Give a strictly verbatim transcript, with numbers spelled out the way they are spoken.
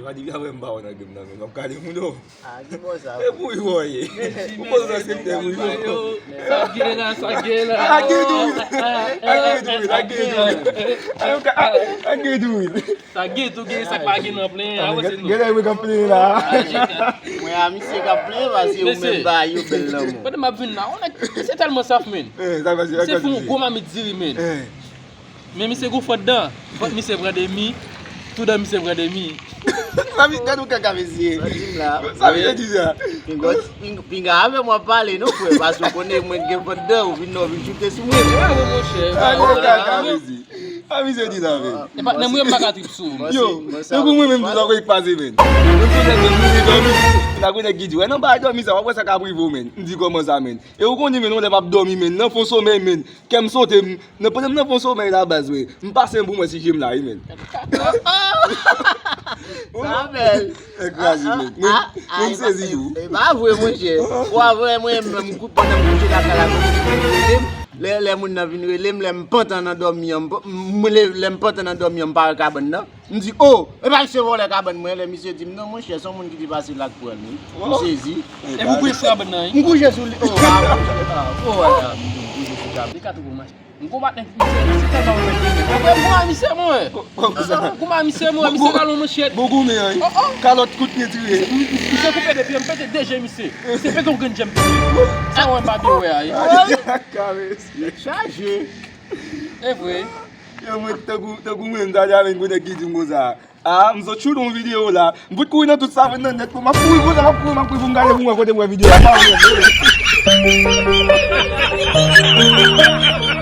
Pa di avè m pa wè nan game nan, men m ap gade moun yo. Ah, ki bon sa. E pou yo ye. Ou konn sa se te pou yo. Sa gen la, sa gen la. A gen tou. A gen tou, a gen tou. A gen tou. Sa gen tou, gen sa k pa gen nan plen, avanse nou. Gen lè mwen k ap plen la. Mwen a misye k ap plen, paske ou menm ba yo bèl lanmou. Pandan m ap vin la, on nèg, misye tèlman saf, men. Misye fè yon gwo mamit diri, men. Men misye gon fòt dan. Vant misye pran demi. Tout dan misye pran demi. Sa vin gade ou kaka mesye. Sa vin di sa. Pinga, ping- pinga avè mwen pale non frè, paske ou konnen mwen gen fòt dan, ou vin non, ou vin choute sou mwen. Bravo, monchè. A gon kaka mesye. A misye di sa, men. E patnè mwen, m pa ka trip sou ou. Yo, se pou mwen menm tou sa kwè k pase, men. Mwen konnen ke nou dòmi. Sa konnen ki di, wè nan bagay dòmi sa, w ap wè sa k ap rive w, men. M di kòman sa, men. E ou konnen, men, yon lè m ap dòmi, men, nan fon somèy, men. Kè m sote, m, nan, pandan m nan fon somèy la, baz, wi. M pase m pou mwen si je m la, wi, men. Sa bèl. E kraze, men. Mwen, mwen sezi tou. E pa vre, monchè. Ou a vre, mwen menm, kou-, pandan m kouche lakay la, lè, lè moun nan vin rele m, lè m pantan nan dòmi an, m, m, lè, lè m pantan nan dòmi an, m pa wè kabann nan. M di, "Oh, e pa misye vòlè kabann mwen," lè misye di m, "Non, monchè, se yon moun ki te pase la k pran l, wi." M sezi. Epi w kouche sou kabann nan, wi? M kouche sou li. Oh, ah, oh, ah, m kouche sou kabann. Li ka tou mache. M gon patnè misye, misye tèlman mwen menm. Apre m gon a misye mwen. Gon a misye mwen, misye ka lon manchèt. Bon goumen an, wi. Oh, oh. Kalòt kout pye tire. Misye koupe de pye, m pete de je misye. Misye pete yon grenn je m pete. Sa wè m pa byen wè a, wi. Chaje. E vre. Yo, mwen, tankou, tankou mwen, m ta di avèk yon nèg ki di m konsa. Ah, m sot shoot yon videyo la. M fout kouri nan tout sa, nan nèt, m ap kouri konsa, m ap kouri, m ap kouri pou m gade pou m wè kote m wè videyo la. Pa vre.